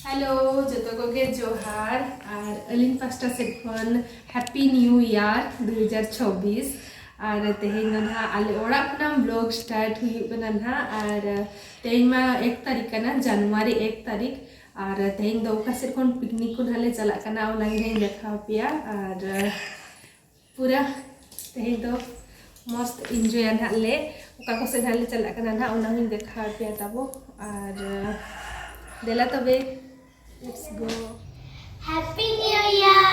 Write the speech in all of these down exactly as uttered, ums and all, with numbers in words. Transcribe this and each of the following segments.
Hello, ᱡᱚᱛᱚ ᱠᱚᱜᱮ ᱡᱚᱦᱟᱨ, ᱟᱨ ᱟᱹᱞᱤᱧ ᱯᱟᱥᱴᱟ ᱥᱮᱫ ᱠᱷᱚᱱ Happy New Year ᱫᱩ ᱦᱟᱡᱟᱨ ᱪᱷᱚᱵᱵᱤᱥ᱾ ᱟᱨ ᱛᱮᱦᱮᱧ ᱫᱚ ᱱᱟᱦᱟᱜ ᱟᱞᱮ ᱚᱲᱟᱜ ᱠᱷᱚᱱᱟᱜ vlog start ᱦᱩᱭᱩᱜ ᱠᱟᱱᱟ ᱱᱟᱦᱟᱜ᱾ ᱟᱨ ᱛᱮᱦᱮᱧ ᱢᱟ ᱮᱠ ᱛᱟᱹᱨᱤᱠᱷ ᱠᱟᱱᱟ, ᱡᱟᱱᱩᱣᱟᱨᱤ ᱮᱠ ᱛᱟᱹᱨᱤᱠᱷ᱾ ᱟᱨ ᱛᱮᱦᱮᱧ ᱫᱚ ᱚᱠᱟ ᱥᱮᱫ ᱠᱷᱚᱱ picnic ᱠᱚ ᱱᱟᱦᱟᱜ ᱞᱮ ᱪᱟᱞᱟᱜ ᱠᱟᱱᱟ, ᱚᱱᱟ ᱜᱮ ᱱᱟᱦᱟᱜ ᱤᱧ ᱫᱮᱠᱷᱟᱣ ᱟᱯᱮᱭᱟ᱾ ᱟᱨ ᱯᱩᱨᱟᱹ ᱛᱮᱦᱮᱧ ᱫᱚ ᱢᱚᱥᱛ enjoyᱟ ᱱᱟᱦᱟᱜ ᱞᱮ᱾ ᱚᱠᱟ ᱠᱚ ᱥᱮᱫ ᱱᱟᱦᱟᱜ ᱞᱮ ᱪᱟᱞᱟᱜ ᱠᱟᱱᱟ ᱱᱟᱦᱟᱜ, ᱚᱱᱟ ᱦᱚᱸᱧ ᱫᱮᱠᱷᱟᱣ ᱟᱯᱮᱭᱟ ᱛᱟᱵᱚ᱾ ᱟᱨ ᱫᱮᱞᱟ ᱛᱚᱵᱮ, let's go. Happy New Year.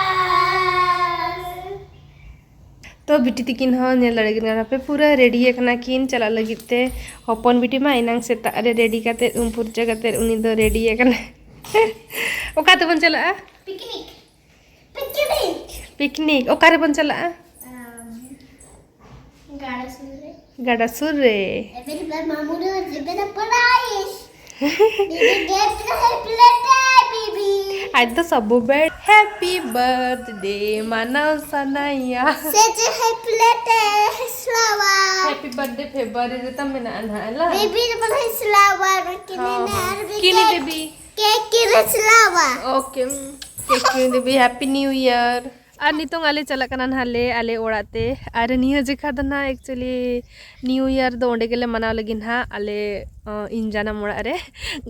ᱛᱚ ᱵᱤᱴᱤ ᱛᱤᱠᱤᱱ ᱦᱚᱸ ᱧᱮᱞ ᱫᱟᱲᱮᱭᱟᱜ ᱠᱟᱱᱟ ᱯᱮ, ᱯᱩᱨᱟᱹ ᱨᱮᱰᱤ ᱟᱠᱟᱱᱟ ᱠᱤᱱ ᱪᱟᱞᱟᱜ ᱞᱟᱹᱜᱤᱫ ᱛᱮ᱾ ᱦᱚᱯᱚᱱ ᱵᱤᱴᱤ ᱢᱟ ᱮᱱᱟᱝ ᱥᱮᱛᱟᱜ ᱨᱮ ᱨᱮᱰᱤ ᱠᱟᱛᱮᱫ, ᱩᱢ ᱯᱷᱩᱨᱪᱟᱹ ᱠᱟᱛᱮᱫ ᱩᱱᱤ ᱫᱚ ᱨᱮᱰᱤ ᱟᱠᱟᱱᱟ᱾ ᱚᱠᱟ ᱛᱮᱵᱚᱱ ᱪᱟᱞᱟᱜᱼᱟ? ᱯᱤᱠᱱᱤᱠ᱾ ᱯᱤᱠᱱᱤᱠ᱾ ᱯᱤᱠᱱᱤᱠ᱾ ᱚᱠᱟ ᱨᱮᱵᱚᱱ ᱪᱟᱞᱟᱜᱼᱟ? ᱟᱢ, ᱜᱟᱰᱟ ᱥᱩᱨ ᱨᱮ᱾ ᱜᱟᱰᱟ ᱥᱩᱨ ᱨᱮ᱾ ᱮᱵᱮᱨ ᱵᱟ ᱢᱟᱢᱩ ᱨᱮ ᱡᱮᱵᱮ ᱫᱟ ᱯᱨᱟᱭᱤᱥ᱾ ᱵᱤᱵᱤ ᱜᱮᱴ ᱨᱮ ᱦᱮ ᱯᱞᱮᱴ ᱵᱤᱵᱤ᱾ ᱟᱡ ᱫᱚ ᱥᱚᱵᱩ ᱵᱮᱲ Happy Birthday ᱢᱟᱱᱟᱣ ᱥᱟᱱᱟᱭᱟ᱾ ᱥᱮ ᱡᱮ ᱦᱮ ᱯᱞᱮᱴ ᱥᱞᱟᱣᱟ᱾ Happy Birthday February ᱨᱮ ᱛᱟᱢ ᱢᱮᱱᱟᱜᱼᱟ ᱱᱟᱦᱟᱜ, ᱮᱞᱟ? ᱵᱤᱵᱤ ᱨᱮ ᱵᱚᱞᱮ ᱥᱞᱟᱣᱟ ᱨᱮ ᱠᱤᱱᱤ ᱦᱚᱸ, ᱱᱟᱨ ᱦᱚᱸ᱾ ᱵᱤ ᱠᱤᱱᱤ ᱠᱮᱠ᱾ ᱵᱤᱵᱤ᱾ ᱠᱮᱠ ᱠᱤᱨᱤᱧ ᱥᱞᱟᱣᱟ᱾ Okay, ᱠᱮᱠ ᱠᱤᱨᱤᱧ ᱫᱮᱵᱤ, Happy New Year᱾ ᱟᱨ ᱱᱤᱛᱚᱝ ᱟᱞᱮ ᱪᱟᱞᱟᱜ ᱠᱟᱱᱟ ᱱᱟᱦᱟᱜ ᱞᱮ ᱟᱞᱮ ᱚᱲᱟᱜ ᱛᱮ᱾ ᱟᱨ ᱱᱤᱭᱟᱹ ᱡᱮᱠᱷᱟ ᱫᱚ ᱱᱟᱦᱟᱜ actually New Year ᱫᱚ ᱚᱸᱰᱮ ᱜᱮᱞᱮ ᱢᱟᱱᱟᱣ ᱞᱟᱹᱜᱤᱫ ᱱᱟᱦᱟᱜ, ᱟᱞᱮ, ᱚ, ᱤᱧ ᱡᱟᱱᱟᱢ ᱚᱲᱟᱜ ᱨᱮ᱾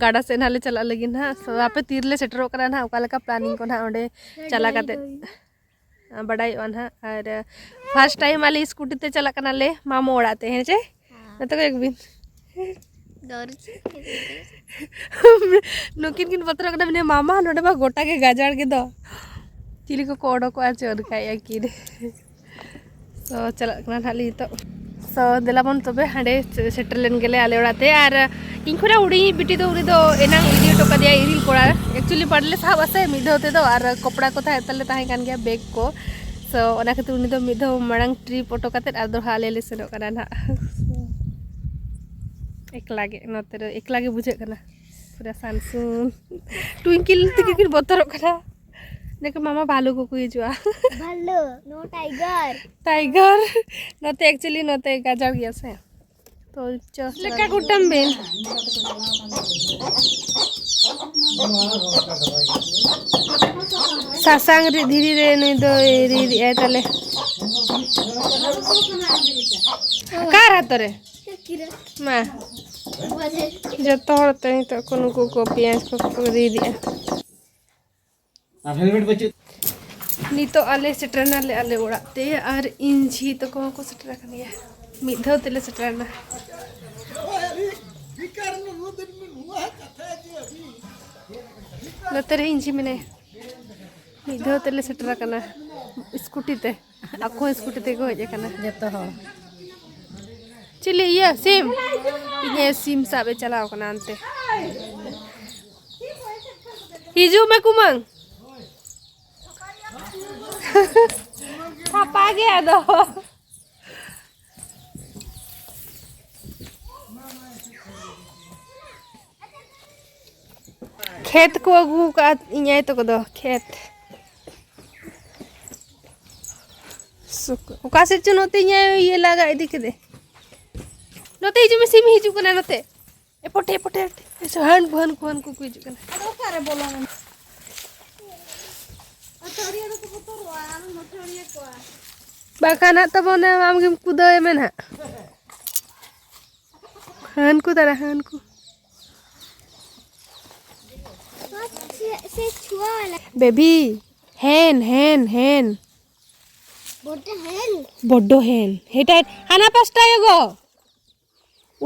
ᱜᱟᱰᱟ ᱥᱮᱫ ᱱᱟᱦᱟᱜ ᱞᱮ ᱪᱟᱞᱟᱜ ᱞᱟᱹᱜᱤᱫ ᱱᱟᱦᱟᱜ᱾ So, ᱟᱯᱮ ᱛᱤ ᱨᱮᱞᱮ ᱥᱮᱴᱮᱨᱚᱜ ᱠᱟᱱᱟ ᱱᱟᱦᱟᱜ, ᱚᱠᱟ ᱞᱮᱠᱟ planning ᱠᱚ ᱱᱟᱦᱟᱜ ᱚᱸᱰᱮ ᱪᱟᱞᱟᱣ ᱠᱟᱛᱮ ᱵᱟᱰᱟᱭᱚᱜᱼᱟ ᱱᱟᱦᱟᱜ᱾ ᱟᱨ first time ᱟᱞᱮ scooty ᱛᱮ ᱪᱟᱞᱟᱜ ᱠᱟᱱᱟᱞᱮ ᱢᱟᱢᱚ ᱚᱲᱟᱜ ᱛᱮ, ᱦᱮᱸ ᱪᱮ? ᱦᱮᱸ᱾ ᱱᱚᱛᱮ ᱠᱚᱭᱚᱜ ᱵᱤᱱ᱾ ᱰᱚᱨ ᱪᱮᱫ? ᱱᱩᱠᱤᱱ ᱠᱤᱱ ᱵᱚᱛᱚᱨᱚᱜ ᱠᱟᱱᱟ, ᱢᱮᱱᱟ, "ᱢᱟᱢᱟ, ᱱᱚᱰᱮ ᱢᱟ ᱜᱚᱴᱟ ᱜᱮ ᱜᱟᱡᱟᱲ ᱜᱮᱫᱚ, ᱪᱤᱞᱤ ᱠᱚᱠᱚ ᱚᱰᱚᱠᱚᱜᱼᱟ ᱪᱚ ᱚᱱᱠᱟᱭᱮᱫᱼᱟ ᱠᱤᱱ᱾" So, ᱪᱟᱞᱟᱜ ᱠᱟᱱᱟ ᱱᱟᱦᱟᱜ ᱞᱤᱧ ᱱᱤᱛᱚᱜ᱾ So, ᱫᱮᱞᱟ ᱵᱚᱱ ᱛᱚᱵᱮ, ᱦᱟᱸᱰᱮ ᱥᱮᱴᱮᱨ ᱞᱮᱱ ᱜᱮᱞᱮ ᱟᱞᱮ ᱚᱲᱟᱜ ᱛᱮ᱾ ᱟᱨ ᱤᱧ ᱠᱷᱚᱱᱟᱜ ᱦᱩᱰᱤᱧ ᱵᱤᱴᱤ ᱫᱚ, ᱩᱱᱤ ᱫᱚ ᱮᱱᱟᱝ ᱤᱫᱤ ᱦᱚᱴᱚ ᱠᱟᱫᱮᱭᱟ ᱤᱨᱤᱞ ᱠᱚᱲᱟ᱾ Actually, ᱵᱟᱞᱮ ᱥᱟᱦᱚᱵ ᱟᱥᱮ ᱢᱤᱫ ᱫᱷᱟᱣ ᱛᱮᱫᱚ, ᱟᱨ ᱠᱚᱯᱲᱟ ᱠᱚ ᱛᱟᱦᱮᱸ ᱛᱟᱞᱮ, ᱛᱟᱦᱮᱸ ᱠᱟᱱ ᱜᱮᱭᱟ, bag ᱠᱚ᱾ So, ᱚᱱᱟ ᱠᱷᱟᱹᱛᱤᱨ ᱩᱱᱤ ᱫᱚ ᱢᱤᱫ ᱫᱷᱟᱣ ᱢᱟᱲᱟᱝ trip ᱚᱴᱚ ᱠᱟᱛᱮᱫ ᱟᱨ ᱫᱚᱲᱦᱟ ᱟᱞᱮ ᱞᱮ ᱥᱮᱱᱚᱜ ᱠᱟᱱᱟ ᱱᱟᱦᱟᱜ᱾ ᱮᱠᱞᱟ ᱜᱮ, ᱱᱚᱛᱮ ᱨᱮ ᱮᱠᱞᱟ ᱜᱮ ᱵᱩᱡᱷᱟᱹᱜ ᱠᱟᱱᱟ, ᱯᱩᱨᱟᱹ ᱥᱟᱱᱥᱩᱱ᱾ ᱴᱩᱭᱤᱝᱠᱤᱞ ᱛᱮᱜᱮ ᱠᱤᱱ ᱵᱚᱛᱚᱨᱚᱜ ᱠᱟᱱᱟ᱾ ᱱᱤᱭᱟᱹ ᱠᱚ ᱢᱟᱢᱟ ᱵᱷᱟᱞᱩ ᱠᱚᱠᱚ ᱦᱤᱡᱩᱜᱼᱟ᱾ ᱵᱷᱟᱞᱩ, no tiger. Tiger. ᱱᱚᱛᱮ actually ᱱᱚᱛᱮ ᱜᱟᱡᱟᱲ ᱜᱮᱭᱟ ᱥᱮ᱾ ᱛᱚ ᱪᱚ ᱞᱮᱠᱟ ᱠᱩᱴᱟᱹᱢ ᱵᱤᱱ᱾ ᱥᱟᱥᱟᱝ ᱨᱤᱫ ᱫᱷᱤᱨᱤ ᱨᱮ ᱱᱩᱭ ᱫᱚᱭ ᱨᱤᱫ ᱮᱫᱟᱭ ᱛᱟᱞᱮ᱾ ᱚᱠᱟ ᱨᱮ ᱦᱟᱛᱟᱣ ᱨᱮ? ᱢᱟ᱾ ᱡᱚᱛᱚ ᱦᱚᱲ ᱛᱮ ᱱᱤᱛᱚᱜ ᱠᱚ ᱱᱩᱠᱩ ᱠᱚ ᱯᱮᱸᱭᱟᱡᱽ ᱠᱚ ᱠᱚ ᱨᱤᱫ ᱮᱫᱟ᱾ ᱟᱨ ᱦᱮᱞᱢᱮᱴ ᱵᱟᱹᱪᱩᱜ᱾ ᱱᱤᱛᱚᱜ ᱟᱞᱮ ᱥᱮᱴᱮᱨ ᱱᱟᱞᱮ ᱟᱞᱮ ᱚᱲᱟᱜ ᱛᱮ, ᱟᱨ ᱤᱧ ᱡᱷᱤ ᱛᱟᱠᱚ ᱦᱚᱸᱠᱚ ᱥᱮᱴᱮᱨ ᱟᱠᱟᱱ ᱜᱮᱭᱟ᱾ ᱢᱤᱫ ᱫᱷᱟᱣ ᱛᱮᱞᱮ ᱥᱮᱴᱮᱨ ᱮᱱᱟ᱾ ᱱᱚᱛᱮ ᱨᱮ ᱤᱧ ᱡᱷᱤ ᱢᱮᱱᱟᱭᱟ᱾ ᱢᱤᱫ ᱫᱷᱟᱣ ᱛᱮᱞᱮ ᱥᱮᱴᱮᱨ ᱟᱠᱟᱱᱟ ᱥᱠᱩᱴᱤ ᱛᱮ᱾ ᱟᱠᱚ ᱦᱚᱸ ᱥᱠᱩᱴᱤ ᱛᱮᱠᱚ ᱦᱮᱡ ᱟᱠᱟᱱᱟ᱾ ᱡᱚᱛᱚ ᱦᱚᱲ᱾ ᱪᱤᱞᱤ ᱤᱭᱟᱹ ᱥᱤᱢ? ᱤᱧᱮ ᱥᱤᱢ ᱥᱟᱵ ᱮ ᱪᱟᱞᱟᱣ ᱠᱟᱱᱟ ᱚᱱᱛᱮ᱾ ᱦᱤᱡᱩᱜ ᱢᱮ ᱠᱩᱢᱟᱹᱝ᱾ ᱥᱟᱯᱟ ᱜᱮ ᱟᱫᱚ᱾ ᱠᱷᱮᱛ ᱠᱚ ᱟᱹᱜᱩ ᱠᱟᱜᱼᱟ ᱤᱧ ᱟᱭᱳ ᱛᱟᱠᱚ ᱫᱚ, ᱠᱷᱮᱛ᱾ ᱥᱩᱠ-, ᱚᱠᱟ ᱥᱮᱫ ᱪᱚ ᱱᱚᱛᱮ ᱤᱧ ᱟᱭᱳ ᱤᱭᱟᱹ ᱞᱟᱜᱟ ᱤᱫᱤ ᱠᱮᱫᱮ᱾ ᱱᱚᱛᱮ ᱦᱤᱡᱩᱜ ᱢᱮ, ᱥᱤᱢ ᱦᱤᱡᱩᱜ ᱠᱟᱱᱟ ᱱᱚᱛᱮ᱾ ᱮ ᱯᱚᱴᱮ, ᱮ ᱯᱚᱴᱮ, ᱮ ᱯᱚᱴᱮ᱾ ᱦᱟᱹᱱᱠᱩ, ᱦᱟᱹᱱᱠᱩ, ᱦᱟᱹᱱᱠᱩ ᱠᱚ ᱦᱤᱡᱩᱜ ᱠᱟᱱᱟ᱾ ᱟᱫᱚ ᱚᱠᱟᱨᱮ ᱵᱚᱞᱚ ᱢᱮᱱᱟᱜᱼᱟ? ᱟᱹᱛᱷᱟᱹᱲᱤᱭᱟᱹ ᱫᱚᱠᱚ ᱵᱚᱛᱚᱨᱚᱜᱼᱟ, ᱟᱢᱮᱢ ᱟᱹᱛᱷᱟᱹᱲᱤᱭᱟᱹ ᱠᱚᱣᱟ᱾ ᱵᱟᱝᱠᱷᱟᱱ ᱦᱟᱸᱜ ᱛᱟᱵᱚᱱ ᱟᱢᱜᱮᱢ ᱠᱩᱫᱟᱹᱣ ᱮᱢᱮ ᱱᱟᱦᱟᱜ᱾ ᱦᱟᱹᱱᱠᱩ ᱫᱟᱬᱟ, ᱦᱟᱹᱱᱠᱩ᱾ ᱥᱮ, ᱥᱮ ᱪᱷᱩᱣᱟ ᱣᱟᱞᱟ᱾ ᱵᱮᱵᱤ, ᱦᱮᱱ, ᱦᱮᱱ, ᱦᱮᱱ᱾ ᱵᱚᱰᱰᱚ ᱦᱮᱱ᱾ ᱵᱚᱰᱰᱚ ᱦᱮᱱ᱾ ᱦᱮᱴᱟ, ᱦᱟᱱᱟ ᱯᱟᱥᱴᱟ ᱭᱚᱜᱚ᱾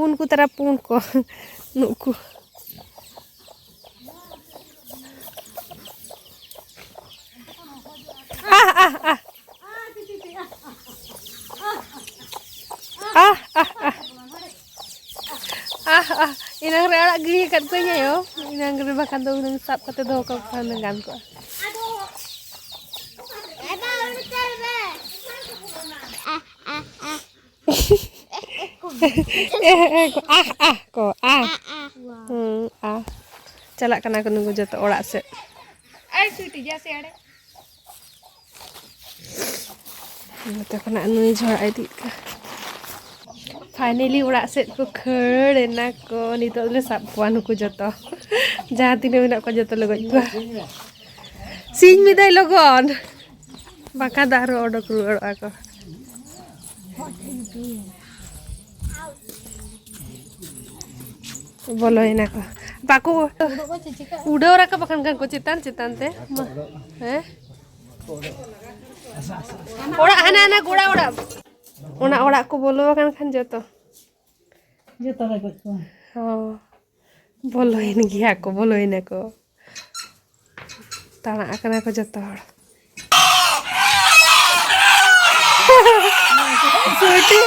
ᱩᱱᱠᱩ ᱛᱟᱨᱟ ᱯᱩᱸᱰ ᱠᱚ᱾ ᱱᱩᱠᱩ᱾ ᱟᱦ, ᱟᱦ, ᱟᱦ᱾ ᱟᱦ, ᱟᱦ, ᱟᱦ᱾ ᱟᱦ, ᱟᱦ᱾ ᱮᱱᱟᱝ ᱨᱮ ᱟᱲᱟᱜ ᱜᱤᱰᱤ ᱟᱠᱟᱫ ᱠᱚᱣᱟᱧ ᱟᱭᱳ᱾ ᱮᱱᱟᱝ ᱨᱮ ᱵᱟᱠᱷᱟᱱ ᱫᱚ ᱦᱩᱱᱟᱹᱝ ᱥᱟᱵ ᱠᱟᱛᱮ ᱫᱚᱦᱚ ᱠᱟᱠᱚ ᱠᱷᱟᱱ ᱦᱩᱱᱟᱹᱝ ᱜᱟᱱ ᱠᱚᱜᱼᱟ᱾ ᱟᱦ, ᱟᱦ, ᱟᱦ᱾ ᱮ, ᱮ, ᱠᱚ, ᱟᱦ, ᱟᱦ, ᱠᱚ, ᱟᱦ᱾ ᱦᱩᱸ, ᱟᱦ᱾ ᱪᱟᱞᱟᱜ ᱠᱟᱱᱟ ᱠᱚ ᱱᱩᱠᱩ ᱡᱚᱛᱚ ᱚᱲᱟᱜ ᱥᱮᱫ᱾ ᱟᱭ ᱥᱩᱭᱴᱤ, ᱡᱟ ᱥᱮ ᱟᱲᱮ᱾ ᱱᱚᱛᱮ ᱠᱷᱚᱱᱟᱜ ᱱᱩᱭ ᱡᱷᱚᱲᱟ ᱤᱫᱤᱭᱮᱫ ᱠᱚᱣᱟ᱾ Finally ᱚᱲᱟᱜ ᱥᱮᱫ ᱠᱚ ᱠᱷᱟᱹᱲ ᱮᱱᱟ ᱠᱚ᱾ ᱱᱤᱛᱚᱜ ᱞᱮ ᱥᱟᱵ ᱠᱚᱣᱟ ᱱᱩᱠᱩ ᱡᱚᱛᱚ᱾ ᱡᱟᱦᱟᱸ ᱛᱤᱱᱟᱹᱜ ᱢᱮᱱᱟᱜ ᱠᱚᱣᱟ ᱡᱚᱛᱚ ᱞᱮ ᱜᱚᱡ ᱠᱚᱣᱟ᱾ ᱥᱤᱧ ᱢᱮᱫᱟᱭ ᱞᱚᱜᱚᱱ᱾ ᱵᱟᱠᱷᱟᱱ ᱫᱚ ᱟᱨᱦᱚᱸ ᱚᱰᱚᱠ ᱨᱩᱣᱟᱹᱲᱚᱜᱼᱟ ᱠᱚ᱾ ᱵᱚᱞᱚᱭᱮᱱᱟ ᱠᱚ᱾ ᱵᱟᱠᱚ ᱩᱰᱟᱹᱣ ᱨᱟᱠᱟᱵ ᱟᱠᱟᱱ ᱠᱷᱟᱱ ᱠᱚ ᱪᱮᱛᱟᱱ ᱪᱮᱛᱟᱱ ᱛᱮ᱾ ᱢᱟ᱾ ᱦᱮᱸ? ᱚᱲᱟᱜ ᱦᱟᱱᱟ ᱦᱟᱱᱟ ᱜᱚᱲᱟ ᱚᱲᱟᱜ᱾ ᱚᱱᱟ ᱚᱲᱟᱜ ᱠᱚ ᱵᱚᱞᱚ ᱟᱠᱟᱱ ᱠᱷᱟᱱ ᱡᱚᱛᱚ᱾ ᱡᱚᱛᱚ ᱞᱮ ᱜᱚᱡ ᱠᱚᱣᱟ᱾ ᱦᱚᱸ᱾ ᱵᱚᱞᱚᱭᱮᱱ ᱜᱮᱭᱟ ᱠᱚ, ᱵᱚᱞᱚᱭᱮᱱᱟ ᱠᱚ᱾ ᱛᱟᱲᱟᱜ ᱟᱠᱟᱱᱟ ᱠᱚ ᱡᱚᱛᱚ ᱦᱚᱲ᱾ ᱥᱩᱴᱤ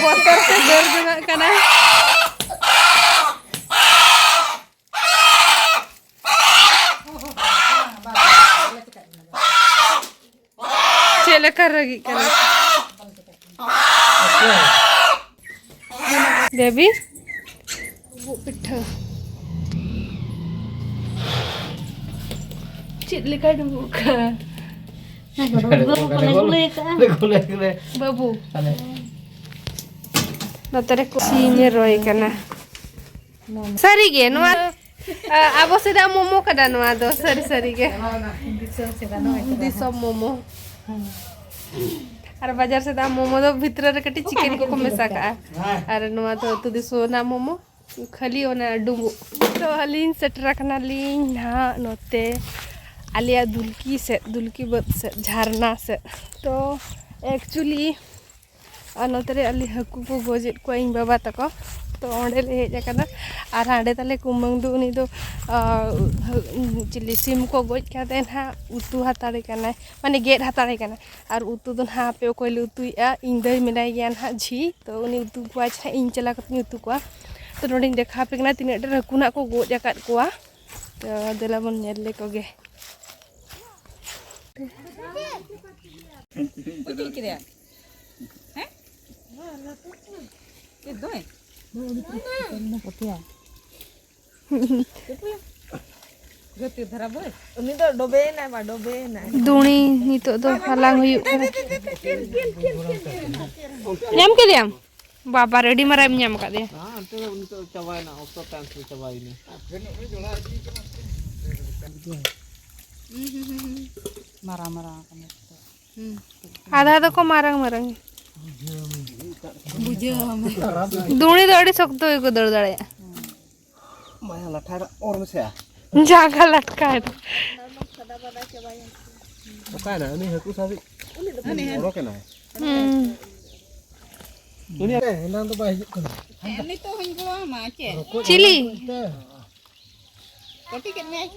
ᱵᱚᱛᱚᱨ ᱛᱮ ᱫᱟᱹᱲ ᱡᱚᱝᱟᱜ ᱠᱟᱱᱟ᱾ ᱪᱮᱫ ᱞᱮᱠᱟ ᱨᱟᱹᱜᱤᱜ ᱠᱟᱱᱟ? ᱵᱮᱵᱤ? ᱰᱩᱸᱵᱩᱜ ᱯᱤᱴᱷᱟᱹ᱾ ᱪᱮᱫ ᱞᱮᱠᱟ ᱰᱩᱸᱵᱩᱜ ᱠᱟᱱᱟ? ᱵᱟᱹᱵᱩ᱾ ᱱᱚᱛᱮ ᱨᱮ ᱥᱤᱢᱮ ᱨᱚᱭ ᱠᱟᱱᱟ᱾ ᱥᱟᱹᱨᱤᱜᱮ ᱱᱚᱣᱟ, ᱟ, ᱟᱵᱚ ᱥᱮᱫᱟᱜ ᱢᱳᱢᱳ ᱠᱟᱱᱟ ᱱᱚᱣᱟ ᱫᱚ, ᱥᱟᱹᱨᱤ ᱥᱟᱹᱨᱤ ᱜᱮ᱾ ᱫᱤᱥᱚᱢ ᱢᱳᱢᱳ᱾ ᱟᱨ ᱵᱟᱡᱟᱨ ᱥᱮᱫᱟᱜ ᱢᱳᱢᱳ ᱫᱚ ᱵᱷᱤᱛᱨᱤ ᱨᱮ ᱠᱟᱹᱴᱤᱡ ᱪᱤᱠᱮᱱ ᱠᱚᱠᱚ ᱢᱮᱥᱟ ᱠᱟᱜᱼᱟ᱾ ᱟᱨ ᱱᱚᱣᱟ ᱫᱚ ᱟᱹᱛᱩ ᱫᱤᱥᱚᱢ ᱨᱮᱱᱟᱜ ᱢᱳᱢᱳ, ᱠᱷᱟᱹᱞᱤ ᱚᱱᱟ ᱰᱩᱸᱵᱩᱜ᱾ ᱛᱚ ᱟᱹᱞᱤᱧ ᱥᱮᱴᱮᱨ ᱟᱠᱟᱱᱟᱞᱤᱧ ᱱᱟᱦᱟᱜ ᱱᱚᱛᱮ ᱟᱞᱮᱭᱟᱜ ᱫᱩᱞᱠᱤ ᱥᱮᱫ, ᱫᱩᱞᱠᱤ ᱵᱟᱹᱫᱽ ᱥᱮᱫ, ᱡᱷᱟᱨᱱᱟ ᱥᱮᱫ᱾ ᱛᱚ actually ᱟᱨ ᱱᱚᱛᱮ ᱨᱮ ᱟᱞᱮ ᱦᱟᱹᱠᱩ ᱠᱚ ᱜᱚᱡᱮᱫ ᱠᱚᱣᱟ ᱤᱧ ᱵᱟᱵᱟ ᱛᱟᱠᱚ᱾ ᱛᱚ ᱚᱸᱰᱮ ᱞᱮ ᱦᱮᱡ ᱟᱠᱟᱱᱟ᱾ ᱟᱨ ᱦᱟᱸᱰᱮ ᱛᱟᱞᱮ ᱠᱩᱢᱟᱹᱝ ᱫᱚ ᱩᱱᱤ ᱫᱚ, ᱟ, ᱪᱤᱞᱤ ᱥᱤᱢ ᱠᱚ ᱜᱚᱡ ᱠᱟᱛᱮ ᱱᱟᱦᱟᱜ ᱩᱛᱩ ᱦᱟᱛᱟᱲᱮ ᱠᱟᱱᱟᱭ, ᱢᱟᱱᱮ ᱜᱮᱫ ᱦᱟᱛᱟᱲᱮ ᱠᱟᱱᱟᱭ᱾ ᱟᱨ ᱩᱛᱩ ᱫᱚ ᱱᱟᱦᱟᱜ ᱦᱟᱯᱮ ᱚᱠᱚᱭ ᱞᱮ ᱩᱛᱩᱭᱮᱫᱼᱟ, ᱤᱧ ᱫᱟᱹᱭ ᱢᱮᱱᱟᱭ ᱜᱮᱭᱟ ᱱᱟᱦᱟᱜ ᱡᱷᱤ, ᱛᱚ ᱩᱱᱤ ᱩᱛᱩ ᱠᱚᱣᱟᱭ ᱪᱮ ᱱᱟᱦᱟᱜ, ᱤᱧ ᱪᱟᱞᱟᱣ ᱠᱟᱛᱮᱧ ᱩᱛᱩ ᱠᱚᱣᱟ᱾ ᱛᱚ ᱱᱚᱸᱰᱮᱧ ᱫᱮᱠᱷᱟᱣ ᱟᱯᱮ ᱠᱟᱱᱟ ᱛᱤᱱᱟᱹᱜ ᱰᱷᱮᱨ ᱦᱟᱹᱠᱩ ᱱᱟᱦᱟᱜ ᱠᱚ ᱜᱚᱡ ᱟᱠᱟᱫ ᱠᱚᱣᱟ᱾ ᱛᱚ ᱫᱮᱞᱟ ᱵᱚᱱ ᱧᱮᱞ ᱞᱮᱠᱚ ᱜᱮ᱾ ᱯᱩᱴᱤ ᱠᱮᱫᱮᱭᱟ᱾ ᱦᱮᱸ? ᱪᱮᱫ ᱫᱚᱭ? ᱜᱟᱛᱮ ᱫᱷᱟᱨᱟ ᱵᱚᱭ᱾ ᱩᱱᱤ ᱫᱚ ᱰᱚᱵᱮᱭᱮᱱᱟᱭ ᱵᱟ, ᱰᱚᱵᱮᱭᱮᱱᱟᱭ᱾ ᱫᱩᱬᱤ ᱱᱤᱛᱚᱜ ᱫᱚ ᱦᱟᱞᱟᱝ ᱦᱩᱭᱩᱜ ᱠᱟᱱᱟ᱾ ᱧᱟᱢ ᱠᱮᱫᱮᱭᱟᱢ? ᱵᱟᱵᱟ ᱨᱮ, ᱟᱹᱰᱤ ᱢᱟᱨᱟᱝ ᱮᱢ ᱧᱟᱢ ᱟᱠᱟᱫᱮᱭᱟ᱾ ᱦᱮᱸ, ᱚᱱᱛᱮ ᱫᱚ ᱱᱤᱛᱚᱜ ᱪᱟᱵᱟᱭᱮᱱᱟ, ᱚᱠᱛᱚ ᱴᱟᱭᱤᱢ ᱥᱮ ᱪᱟᱵᱟᱭᱮᱱᱟ᱾ ᱢᱟᱨᱟᱝ ᱢᱟᱨᱟᱝ ᱟᱠᱟᱱᱟ ᱛᱚ᱾ ᱦᱩᱸ᱾ ᱟᱫᱷᱟ ᱫᱚᱠᱚ ᱢᱟᱨᱟᱝ ᱢᱟᱨᱟᱝ᱾ ᱵᱩᱡᱷᱟᱹᱣ ᱢᱮ᱾ ᱫᱩᱲᱤ ᱫᱚ ᱟᱹᱰᱤ ᱥᱚᱠᱛᱚ ᱜᱮᱠᱚ ᱫᱟᱹᱲ ᱫᱟᱲᱮᱭᱟᱜᱼᱟ᱾ ᱢᱟᱭᱟ ᱞᱟᱴᱷᱟ ᱚᱨ ᱢᱮᱥᱮ᱾ ᱡᱟᱸᱜᱟ ᱞᱟᱴᱠᱟᱭ ᱫᱚ᱾ ᱚᱠᱟᱭᱮᱱᱟ ᱩᱱᱤ ᱦᱟᱹᱠᱩ ᱥᱟᱵᱤᱡ? ᱚᱰᱚᱠᱮᱱᱟᱭ᱾ ᱦᱩᱸ᱾ ᱩᱱᱤ ᱮᱱᱟᱝ ᱫᱚ ᱵᱟᱭ ᱦᱤᱡᱩᱜ ᱠᱟᱱᱟ᱾ ᱱᱤᱛᱚᱜ ᱦᱚᱧ ᱜᱚᱲᱚ ᱟᱢᱟ ᱪᱮᱫ? ᱪᱤᱞᱤ? ᱯᱟᱹᱴᱤ ᱠᱮᱫ ᱢᱮᱭᱟᱭ᱾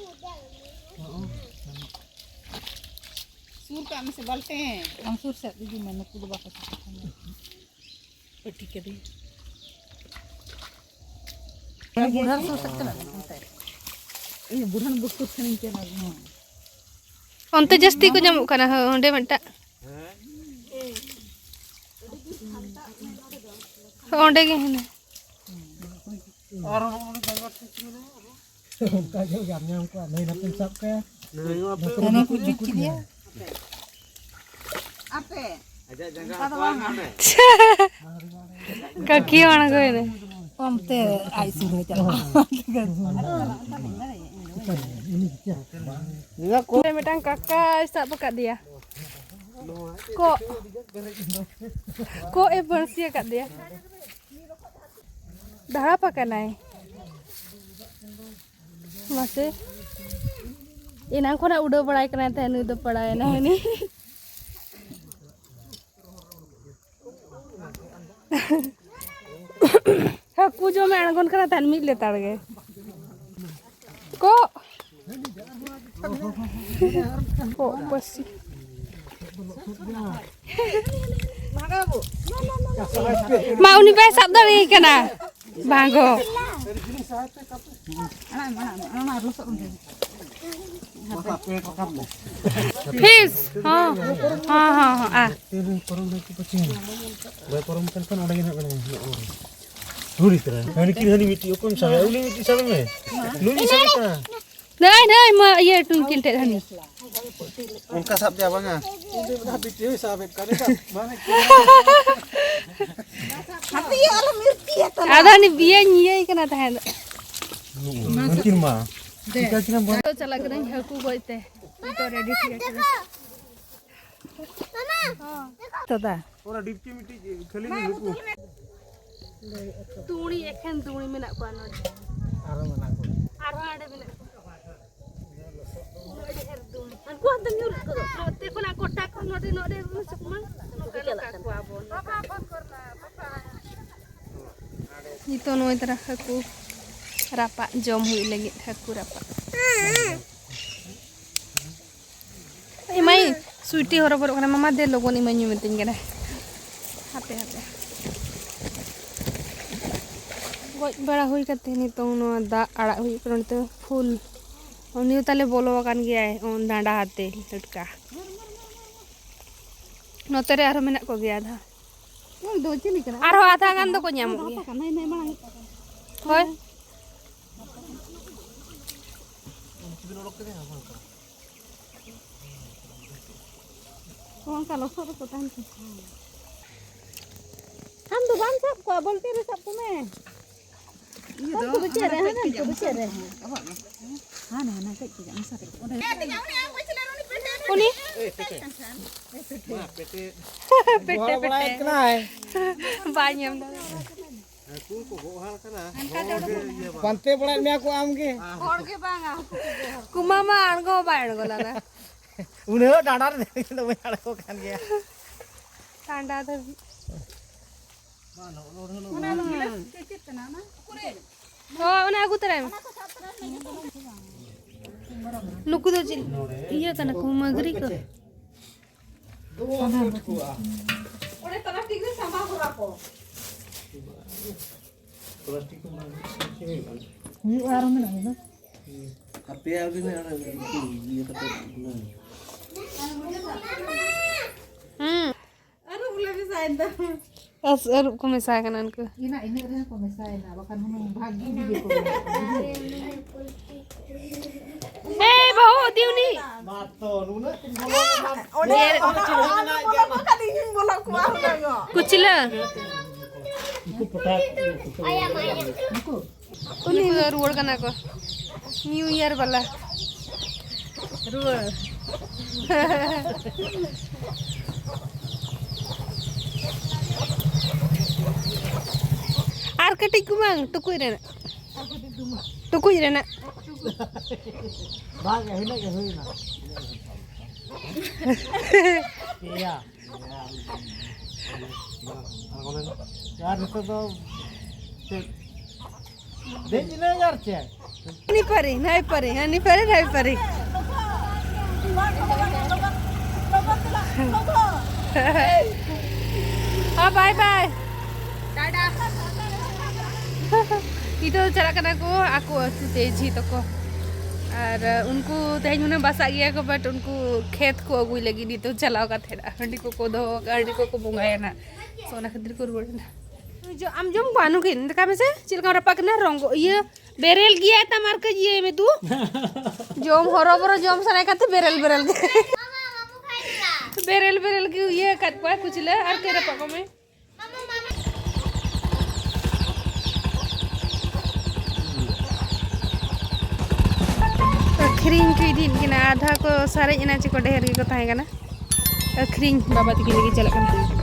ᱥᱩᱨ ᱠᱟᱜ ᱢᱮᱥᱮ ᱵᱟᱞᱴᱮᱱ᱾ ᱟᱢ ᱥᱩᱨ ᱥᱮᱫ ᱤᱫᱤ ᱢᱮ, ᱱᱩᱠᱩ ᱫᱚ ᱵᱟᱠᱚ ᱥᱩᱨ ᱠᱟᱜ ᱠᱟᱱᱟ᱾ ᱯᱟᱹᱴᱤ ᱠᱮᱫᱮ᱾ ᱵᱩᱰᱷᱟᱹ ᱥᱩᱨ ᱥᱮᱫ ᱪᱟᱞᱟᱜ ᱢᱮ ᱚᱱᱛᱮ᱾ ᱤᱧ ᱵᱩᱰᱷᱟᱹ ᱵᱩᱥᱩᱨ ᱴᱷᱮᱱᱤᱧ ᱪᱟᱞᱟᱜ ᱢᱮ᱾ ᱚᱱᱛᱮ ᱡᱟᱹᱥᱛᱤ ᱠᱚ ᱧᱟᱢᱚᱜ ᱠᱟᱱᱟ, ᱦᱳᱭ, ᱚᱸᱰᱮ ᱢᱤᱫᱴᱟᱜ᱾ ᱦᱳᱭ, ᱚᱸᱰᱮ ᱜᱮ ᱦᱮᱱᱟᱭᱟ᱾ ᱚᱱᱠᱟ ᱜᱮ ᱜᱟᱱ ᱧᱟᱢ ᱠᱚᱣᱟ, ᱱᱟᱹᱭ ᱱᱟᱯᱮᱢ ᱥᱟᱵ ᱠᱟᱭᱟ᱾ ᱦᱟᱹᱱᱤ ᱠᱚ ᱡᱩᱛ ᱠᱮᱫᱮᱭᱟ᱾ ᱟᱯᱮ᱾ ᱠᱟᱹᱠᱤ ᱦᱚᱸ ᱟᱬᱜᱚᱭᱮᱱᱟ᱾ ᱚᱱᱛᱮ ᱟᱡ ᱥᱩᱨ ᱨᱮ ᱪᱟᱞᱟᱜ᱾ ᱚᱸᱰᱮ ᱢᱤᱫᱴᱟᱝ ᱠᱟᱠᱟᱭ ᱥᱟᱵ ᱟᱠᱟᱫᱮᱭᱟ᱾ ᱠᱚᱜ, ᱠᱚᱜ ᱮ ᱵᱟᱹᱲᱥᱤ ᱟᱠᱟᱫᱮᱭᱟ᱾ ᱫᱷᱟᱲᱟᱯ ᱟᱠᱟᱱᱟᱭ᱾ ᱢᱟᱥᱮ, ᱮᱱᱟᱝ ᱠᱷᱚᱱᱟᱜ ᱩᱰᱟᱹᱣ ᱵᱟᱲᱟᱭ ᱠᱟᱱᱟᱭ ᱛᱟᱦᱮᱸᱫ, ᱱᱩᱭ ᱫᱚ ᱯᱟᱲᱟᱣᱮᱱᱟᱭ ᱦᱟᱹᱱᱤ᱾ ᱦᱟᱹᱠᱩ ᱡᱚᱢᱮ ᱟᱬᱜᱚᱱ ᱠᱟᱱᱟ ᱛᱟᱦᱮᱸᱫ ᱢᱤᱫ ᱞᱮᱛᱟᱲ ᱜᱮ᱾ ᱠᱚᱜ, ᱠᱚᱜ ᱯᱟᱹᱥᱤ᱾ ᱢᱟ, ᱩᱱᱤ ᱵᱟᱭ ᱥᱟᱵ ᱫᱟᱲᱮᱭᱟᱭ ᱠᱟᱱᱟ᱾ ᱵᱟᱝ ᱜᱚ᱾ ᱯᱷᱤᱥ᱾ ᱦᱚᱸ, ᱦᱚᱸ, ᱦᱚᱸ, ᱦᱚᱸ, ᱟ᱾ ᱵᱟᱭ ᱯᱟᱨᱚᱢ ᱠᱟᱱ ᱠᱷᱟᱱ ᱚᱸᱰᱮ ᱜᱮ ᱱᱟᱦᱟᱜ ᱢᱮᱱᱟᱭᱟ᱾ ᱦᱩᱲᱤ ᱛᱚᱨᱟ᱾ ᱦᱟᱹᱱᱤ ᱠᱤᱱ, ᱦᱟᱹᱱᱤ ᱢᱤᱫᱴᱤᱡ ᱚᱠᱚᱭᱮᱢ ᱥᱟᱵᱮᱭᱟ? ᱩᱱᱤ ᱢᱤᱫᱴᱤᱡ ᱥᱟᱵᱮ ᱢᱮ᱾ ᱱᱩᱭ ᱥᱟᱵᱮ ᱠᱟᱱᱟ᱾ ᱱᱟᱹᱭ, ᱱᱟᱹᱭ, ᱢᱟ ᱤᱭᱟᱹ ᱴᱩᱝᱠᱤᱞ ᱴᱷᱮᱡ ᱦᱟᱹᱱᱤ᱾ ᱚᱱᱠᱟ ᱥᱟᱵ ᱫᱮᱭᱟ ᱵᱟᱝᱟ᱾ ᱟᱫᱚ ᱦᱟᱹᱱᱤ ᱵᱤᱭᱟᱹᱧ ᱤᱭᱟᱹᱭ ᱠᱟᱱᱟ ᱛᱟᱦᱮᱸᱫ᱾ ᱢᱟ᱾ ᱪᱟᱞᱟᱜ ᱠᱟᱹᱱᱟᱹᱧ ᱦᱟᱹᱠᱩ ᱜᱚᱡ ᱛᱮ᱾ ᱱᱤᱛᱚᱜ ᱨᱮᱰᱤ ᱴᱷᱤᱠ ᱟᱠᱟᱱᱟ᱾ ᱫᱟᱫᱟ᱾ ᱚᱱᱟ ᱰᱤᱯᱪᱤ ᱢᱤᱫᱴᱤᱡ ᱠᱷᱟᱹᱞᱤ ᱜᱮ ᱱᱩᱠᱩ᱾ ᱫᱩᱲᱤ, ᱮᱠᱷᱮᱱ ᱫᱩᱲᱤ ᱢᱮᱱᱟᱜ ᱠᱚᱣᱟ ᱱᱚᱰᱮ᱾ ᱟᱨᱦᱚᱸ ᱢᱮᱱᱟᱜ ᱠᱚᱣᱟ᱾ ᱟᱨᱦᱚᱸ ᱦᱟᱸᱰᱮ ᱢᱮᱱᱟᱜ ᱠᱚᱣᱟ᱾ ᱩᱱᱟᱹᱜ ᱰᱷᱮᱨ ᱫᱩᱲᱤ᱾ ᱦᱟᱱᱠᱩ ᱦᱟᱱᱛᱮ ᱧᱩᱨ ᱠᱚ᱾ ᱱᱚᱛᱮ ᱠᱷᱚᱱᱟᱜ ᱜᱚᱴᱟ ᱠᱚ ᱱᱚᱰᱮ, ᱱᱚᱰᱮ ᱵᱚᱱ ᱪᱩᱠᱢᱟᱹ᱾ ᱱᱚᱝᱠᱟ ᱱᱚᱝᱠᱟ ᱠᱚᱣᱟ ᱵᱚᱱ᱾ ᱱᱤᱛᱚᱜ ᱱᱚᱜᱼᱚᱭ ᱛᱟᱨᱟ ᱦᱟᱹᱠᱩ ᱨᱟᱯᱟᱜ ᱡᱚᱢ ᱦᱩᱭᱩᱜ ᱞᱟᱹᱜᱤᱫ, ᱦᱟᱹᱠᱩ ᱨᱟᱯᱟᱜ᱾ ᱮ ᱢᱟᱹᱭ, ᱥᱩᱭᱴᱤ ᱦᱚᱨᱚᱵᱚᱨᱚᱜ ᱠᱟᱱᱟ, ᱢᱟᱢᱟ ᱫᱮ ᱞᱚᱜᱚᱱ ᱤᱢᱟᱹᱧ ᱢᱮ ᱢᱤᱛᱟᱹᱧ ᱠᱟᱱᱟᱭ᱾ ᱦᱟᱯᱮ, ᱦᱟᱯᱮ᱾ ᱜᱚᱡ ᱵᱟᱲᱟ ᱦᱩᱭ ᱠᱟᱛᱮ ᱱᱤᱛᱚᱝ ᱱᱚᱣᱟ ᱫᱟᱜ ᱟᱲᱟᱜ ᱦᱩᱭᱩᱜ ᱠᱟᱱᱟ᱾ ᱱᱤᱛᱚᱝ ᱯᱷᱩᱞ ᱩᱱᱤ ᱦᱚᱸ ᱛᱟᱞᱮ ᱵᱚᱞᱚ ᱟᱠᱟᱱ ᱜᱮᱭᱟᱭ, ᱚᱱ ᱰᱟᱸᱰᱟ ᱦᱟᱛᱮ ᱞᱟᱹᱴᱠᱟ᱾ ᱱᱚᱛᱮ ᱨᱮ ᱟᱨᱦᱚᱸ ᱢᱮᱱᱟᱜ ᱠᱚᱜᱮᱭᱟ ᱟᱫᱷᱟ᱾ ᱩᱱᱤ ᱫᱚ ᱪᱤᱞᱤ ᱠᱟᱱᱟ? ᱟᱨᱦᱚᱸ ᱟᱫᱷᱟ ᱜᱟᱱ ᱫᱚᱠᱚ ᱧᱟᱢᱚᱜ ᱜᱮᱭᱟ᱾ ᱦᱟᱛᱟ ᱠᱟᱱ, ᱱᱟᱹᱭ, ᱱᱟᱹᱭ ᱢᱟᱲᱟᱝ᱾ ᱦᱳᱭ᱾ ᱚᱱᱠᱟ ᱞᱚᱥᱚᱫ ᱨᱮᱠᱚ ᱛᱟᱦᱮᱱ ᱠᱟᱱᱟ᱾ ᱟᱢ ᱫᱚ ᱵᱟᱢ ᱥᱟᱵ ᱠᱚᱣᱟ, ᱵᱟᱹᱞᱴᱤ ᱨᱮ ᱥᱟᱵ ᱠᱚᱢᱮ᱾ ᱤᱭᱟᱹ ᱫᱚ ᱦᱟᱱᱠᱩ ᱫᱚ ᱪᱮᱫ ᱨᱮ, ᱦᱟᱱᱟ ᱦᱟᱱᱠᱩ ᱫᱚ ᱪᱮᱫ ᱨᱮ? ᱦᱟᱱᱟ, ᱦᱟᱱᱟ, ᱠᱟᱹᱡ, ᱠᱟᱹᱡ, ᱚᱱᱟ ᱥᱟᱵ ᱨᱮ᱾ ᱚᱸᱰᱮ᱾ ᱩᱱᱤ? ᱯᱮᱴᱮ, ᱯᱮᱴᱮ᱾ ᱯᱮᱴᱮ, ᱯᱮᱴᱮ᱾ ᱵᱟᱭ ᱧᱟᱢ ᱫᱟᱲᱮᱭᱟᱜ ᱠᱟᱱᱟ᱾ ᱦᱟᱹᱠᱩ ᱠᱚ ᱜᱚᱜ ᱦᱟᱞ ᱠᱟᱱᱟ᱾ ᱯᱟᱱᱛᱮ ᱵᱟᱲᱟᱭᱮᱫ ᱢᱮᱭᱟ ᱠᱚ ᱟᱢ ᱜᱮ᱾ ᱦᱚᱲ ᱜᱮ ᱵᱟᱝᱟ, ᱦᱟᱹᱠᱩ ᱠᱚ ᱜᱚᱜ ᱦᱟᱞ᱾ ᱠᱩᱢᱟ ᱢᱟ ᱟᱬᱜᱚ ᱵᱟᱭ ᱟᱬᱜᱚ ᱞᱮᱱᱟ᱾ ᱩᱱᱟᱹᱜ ᱰᱟᱸᱰᱟ ᱨᱮ ᱫᱚ ᱵᱟᱹᱧ ᱟᱬᱜᱚ ᱠᱟᱱ ᱜᱮᱭᱟ᱾ ᱰᱟᱸᱰᱟ ᱫᱷᱟᱹᱵᱤᱡ᱾ ᱚᱱᱟ ᱫᱚ ᱜᱤᱞᱟᱹᱥ ᱪᱮᱫ, ᱪᱮᱫ ᱠᱟᱱᱟ ᱚᱱᱟ? ᱦᱳᱭ, ᱚᱱᱟ ᱟᱹᱜᱩ ᱛᱚᱨᱟᱭ ᱢᱮ᱾ ᱱᱩᱠᱩ ᱫᱚ ᱪᱮᱫ ᱤᱭᱟᱹ ᱠᱟᱱᱟ ᱠᱚ, ᱢᱟᱹᱜᱽᱨᱤ ᱠᱚ? ᱚᱸᱰᱮ ᱯᱞᱟᱥᱴᱤᱠ ᱨᱮ ᱥᱟᱢᱵᱟᱣ ᱠᱚᱜᱼᱟ ᱠᱚ᱾ ᱯᱞᱟᱥᱴᱤᱠ ᱠᱚ ᱵᱟᱝ ᱦᱩᱭᱩᱜᱼᱟ, ᱟᱨᱚ ᱢᱮᱱᱟᱜᱼᱟ ᱫᱚ᱾ ᱟᱯᱮᱭᱟᱜ ᱜᱮ ᱚᱱᱟ ᱤᱭᱟᱹ ᱠᱟᱛᱮ ᱵᱩᱞᱟᱹᱣ᱾ ᱦᱩᱸ᱾ ᱟᱨᱚ ᱵᱩᱞᱟᱹᱣ ᱢᱮᱥᱟᱭᱮᱱ ᱫᱚ᱾ ᱟᱥ ᱟᱹᱨᱩᱵ ᱠᱚ ᱢᱮᱥᱟ ᱠᱟᱱᱟ ᱩᱱᱠᱩ᱾ ᱤᱱᱟᱹ ᱤᱱᱟᱹᱜ ᱨᱮᱦᱚᱸ ᱠᱚ ᱢᱮᱥᱟᱭᱮᱱᱟ, ᱵᱟᱠᱷᱟᱱ ᱦᱩᱱᱟᱹᱝ ᱵᱷᱟᱜᱤ ᱜᱮ ᱠᱚ ᱢᱮᱥᱟ᱾ ᱮᱭ ᱵᱟᱹᱦᱩ, ᱤᱫᱤ ᱩᱱᱤ᱾ ᱢᱟ ᱛᱚ, ᱱᱩᱱᱟᱹᱜ ᱠᱤᱱ ᱵᱚᱞᱚ ᱞᱮᱱᱟ᱾ ᱚᱸᱰᱮ ᱚᱸᱰᱮ ᱵᱚᱞᱚ ᱠᱚ ᱠᱷᱟᱱ ᱤᱧ ᱵᱚᱞᱚ ᱠᱚᱣᱟ ᱦᱩᱱᱟᱹᱝ᱾ ᱠᱩᱪᱞᱟᱹ᱾ ᱩᱱᱠᱩ ᱫᱚ ᱨᱩᱣᱟᱹᱲ ᱠᱟᱱᱟ ᱠᱚ, ᱱᱤᱭᱩ ᱤᱭᱟᱨ ᱵᱟᱞᱟ᱾ ᱨᱩᱣᱟᱹᱲ᱾ ᱟᱨ ᱠᱟᱹᱴᱤᱡ ᱠᱚ ᱵᱟᱝ, ᱴᱩᱠᱩᱡ ᱨᱮᱱᱟᱜ᱾ ᱴᱩᱠᱩᱡ ᱨᱮᱱᱟᱜ᱾ ᱵᱟᱝ, ᱤᱱᱟᱹᱜ ᱜᱮ ᱦᱩᱭᱱᱟ᱾ ᱯᱮᱭᱟ᱾ ᱟᱨ ᱱᱤᱛᱚᱜ ᱫᱚ ᱪᱮᱫ? ᱫᱮᱡ ᱮᱱᱟᱹᱧ ᱟᱨ ᱪᱮᱫ? ᱦᱟᱹᱱᱤ ᱯᱟᱹᱨᱤ, ᱱᱟᱹᱭ ᱯᱟᱹᱨᱤ, ᱦᱟᱹᱱᱤ ᱯᱟᱹᱨᱤ, ᱱᱟᱹᱭ ᱯᱟᱹᱨᱤ᱾ ᱦᱚᱸ, ᱵᱟᱭ ᱵᱟᱭ᱾ ᱴᱟᱴᱟ᱾ ᱱᱤᱛᱚᱜ ᱪᱟᱞᱟᱜ ᱠᱟᱱᱟ ᱠᱚ ᱟᱠᱚ ᱟᱹᱛᱩ ᱛᱮ, ᱡᱷᱤ ᱛᱟᱠᱚ᱾ ᱟᱨ ᱩᱱᱠᱩ ᱛᱮᱦᱮᱧ ᱦᱩᱱᱟᱹᱝ ᱵᱟᱥᱟᱜ ᱜᱮᱭᱟ ᱠᱚ, but ᱩᱱᱠᱩ ᱠᱷᱮᱛ ᱠᱚ ᱟᱹᱜᱩᱭ ᱞᱟᱹᱜᱤᱫ ᱱᱤᱛᱚᱜ ᱪᱟᱞᱟᱣ ᱠᱟᱛᱮ ᱦᱟᱺᱰᱤ ᱠᱚᱠᱚ ᱫᱚᱦᱚ ᱟᱠᱟᱫᱼᱟ, ᱦᱟᱺᱰᱤ ᱠᱚᱠᱚ ᱵᱚᱸᱜᱟᱭᱟ ᱱᱟᱜ᱾ So, ᱚᱱᱟ ᱠᱷᱟᱹᱛᱤᱨ ᱠᱚ ᱨᱩᱣᱟᱹᱲ ᱮᱱᱟ᱾ ᱡᱚ-, ᱟᱢ ᱡᱚᱢ ᱠᱚᱣᱟ ᱱᱩᱠᱤᱱ? ᱫᱮᱠᱷᱟᱭ ᱢᱮᱥᱮ, ᱪᱮᱫ ᱞᱮᱠᱟᱢ ᱨᱟᱯᱟᱜ ᱠᱤᱱᱟ, ᱨᱚᱝᱜᱚ, ᱤᱭᱟᱹ, ᱵᱮᱨᱮᱞ ᱜᱮᱭᱟ ᱛᱟᱢ, ᱟᱨ ᱠᱟᱹᱡ ᱤᱭᱟᱹᱭ ᱢᱮ ᱫᱩ᱾ ᱡᱚᱢ ᱦᱚᱨᱚ ᱵᱚᱨᱚ ᱡᱚᱢ ᱥᱟᱱᱟᱭ ᱠᱷᱟᱱ ᱫᱚ ᱵᱮᱨᱮᱞ ᱵᱮᱨᱮᱞ ᱜᱮ᱾ ᱵᱮᱨᱮᱞ ᱵᱮᱨᱮᱞ ᱜᱮ ᱤᱭᱟᱹ ᱟᱠᱟᱫ ᱠᱚᱣᱟ ᱠᱩᱪᱞᱟᱹ, ᱟᱨ ᱠᱟᱹᱡ ᱨᱟᱯᱟᱜ ᱠᱚᱢᱮ᱾ ᱟᱹᱠᱷᱨᱤᱧ ᱠᱚ ᱤᱫᱤᱭᱮᱫ ᱠᱤᱱᱟ, ᱟᱫᱷᱟ ᱠᱚ ᱥᱟᱨᱮᱡ ᱮᱱᱟ, ᱪᱮ ᱠᱚ ᱰᱷᱮᱨ ᱜᱮᱠᱚ ᱛᱟᱦᱮᱸ ᱠᱟᱱᱟ᱾ ᱟᱹᱠᱷᱨᱤᱧ ᱵᱟᱵᱟ ᱛᱟᱹᱠᱤᱱ ᱞᱟᱹᱜᱤᱫ ᱪᱟᱞᱟᱜ ᱠᱟᱱᱟ᱾